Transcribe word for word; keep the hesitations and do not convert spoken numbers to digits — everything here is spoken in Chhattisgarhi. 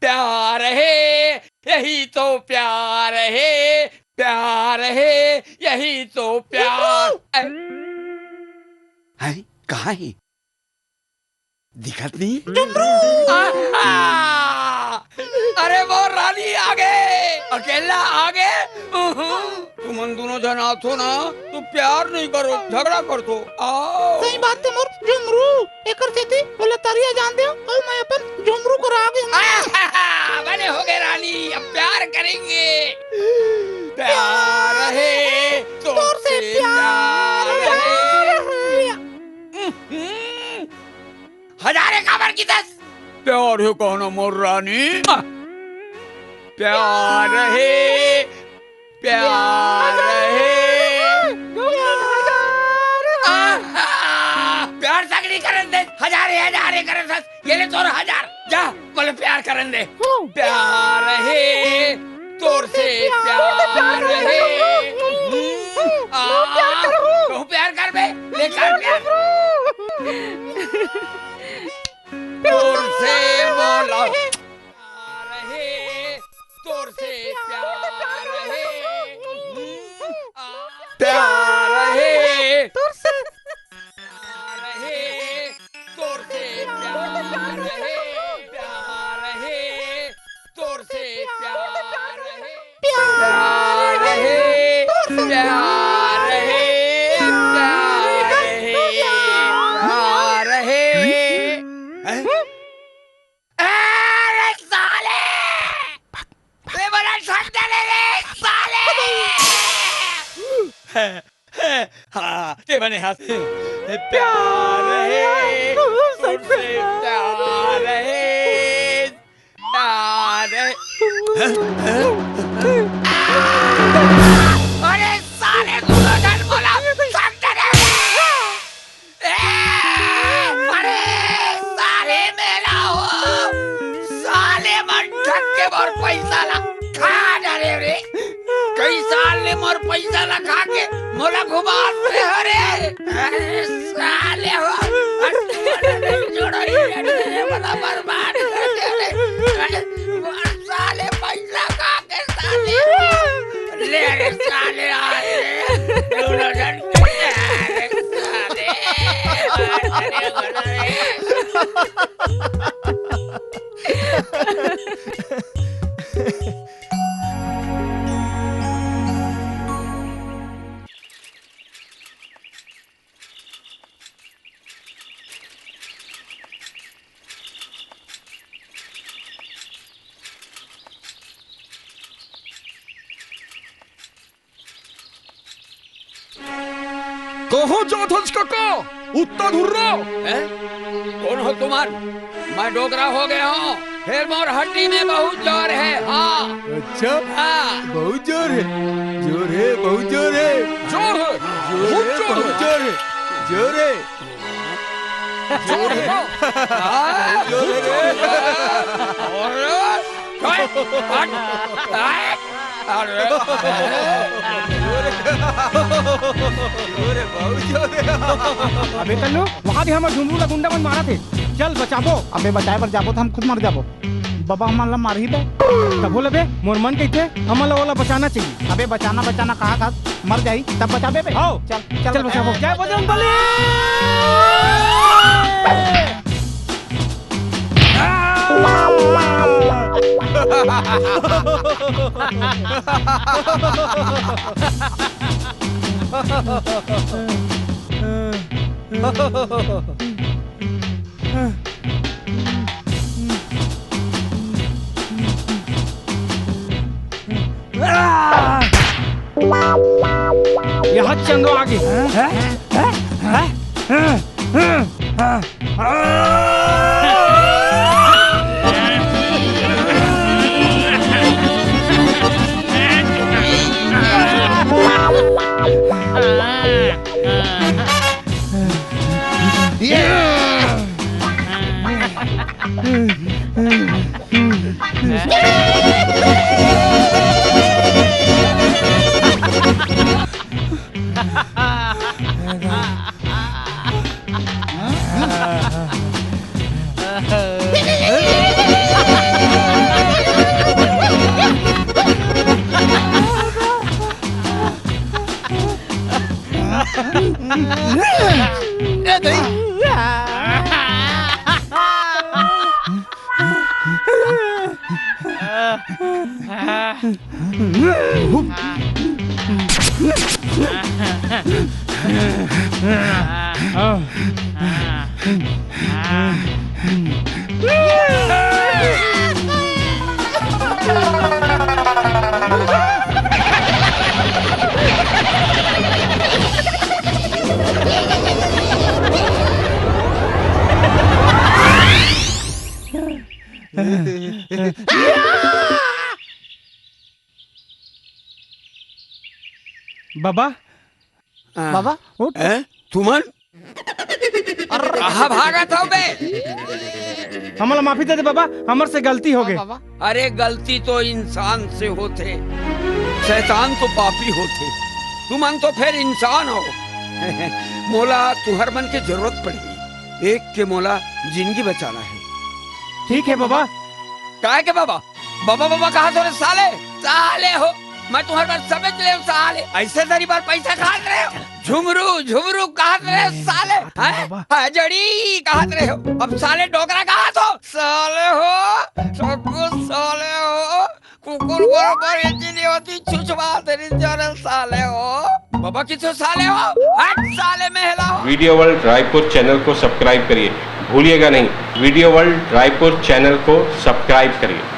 प्यार है, यही तो प्यार है, प्यार है, यही तो प्यार। हैं? कहाँ है? दिखत नहीं? झुमरू! आहा! अरे मोर रानी आगे, अकेला आगे। उहू। तुमन दोनों झन आथो ना, तो प्यार नहीं करो, झगड़ा करथो। आओ। सही बात है मोर झुमरू। एकर सेती ओला तरिया जान दे, अउ मैं अपन झुमरू करा आगे हूँ। आहा! बने हो गए रानी, अब प्यार करेंगे। प्यार है, तोर से प्यार है। हम्म। हजारे काबर की दस। प्यार है कहना मोर रानी। प्यार है, प्यार है। आहा! प्यार सगरी करन दे, हजारे, हजारे करन दे। ये ले तोर हजार, जा, बोले प्यार करन दे। प्यार है, तोर से प्यार है। हम्म, आ, कहूँ प्यार कर बे, ले कर प्यार। तोर से बोला प्यार है, तोर से प्यार है। हम्म, आ, प्यार है, तोर से प्यार है, तोर से प्यार है, प्यार है, तोर से प्यार है। प्यार है, प्यार है, प्यार है, प्यार है। हैं? अरे साले! ये बड़ा ठंडा ले रे, साले! हाँ, ते बने हाथ। प्यार है, तुमसे प्यार है, प्यार है। अरे साले, तू तो डर बोला, ठंडा ले रे! ए, अरे, साले मेला हो, साले मन ठग के मोर पैसा ला खा डारे रे। कई साल ले मोर पैसा ला खा के मोला घुमात रहे हो रे। अरे, साले हो, अरे, जोड़ो रे, अरे, बड़ा बर्बाद कर दे रे। अरे, साले पैसा खा के साले। ले रे साले, आ रे। दोनों जन के ले रे साले। आ रे, बड़ा रे। कहाँ जात हस कका? उत्ता धुर्रा। हैं? कौन हो तुमन? मैं डोकरा हो गया हूँ, फेर मोर हड्डी में बहुत जोर है। हाँ। अच्छा? हाँ। बहुत जोर है, जोर है, बहुत जोर है। जोर है, जोर बहुत है, जोर बहुत है। जोर है, जोर है। जोर है। हाँ, जोर है। अरे, हट, हट, हट। अरे, अरे। जोर है, बहुत जोर है। अबे कल्लू, वहाँ भी हमर झुमरू ला गुंडा मन मारत हे। चल बचाबो। अबे बचाए बर जाबो त हम खुद मर जाबो। बबा हमन ला मारही बे। तभो ले बे, मोर मन कहिथे, हमन ला ओला बचाना चाहिए। अबे बचाना, बचाना कहा था, मर जाही तब बचाबे बे। आओ, चल, चल चल बचाबो। बचाबो। जय बजरंग बली। यहाँ चंदो आगे। बाबा, हाँ। बाबा, उठ। हैं? तुमन? अरे, कहाँ भागत हव बे? हमला माफी दे दे बाबा, हमर से गलती हो गे। बाबा। अरे, गलती तो इंसान से होथे, शैतान तो पापी होथे, तुमन तो फेर इंसान हो। मोला तुहर मन के जरूरत पड़ही, एक के मोला जिंदगी बचाना है। ठीक है बाबा। काय के बाबा? बाबा, बाबा कहा तो रे साले, साले हो, मैं तुम्हारे बार समझ ले साले, ऐसे तेरी बार पैसा खात रहे हो, झुमरू, झुमरू कहा तो रे साले, हैं? बाबा। हजड़ी कहा तो रहे हो, अब साले डोकरा कहा तो साले हो, सगो साले हो, कुकुर बरोबर ये चीनी होती छुछवा तेरी जरे साले हो, बाबा किस साले हो, हट साले महला हो। वीडियो वर्ल्ड रायपुर चैनल को सब्सक्राइब करिए, भूलिएगा नहीं, वीडियो वर्ल्ड रायपुर चैनल को सब्सक्राइब करिए।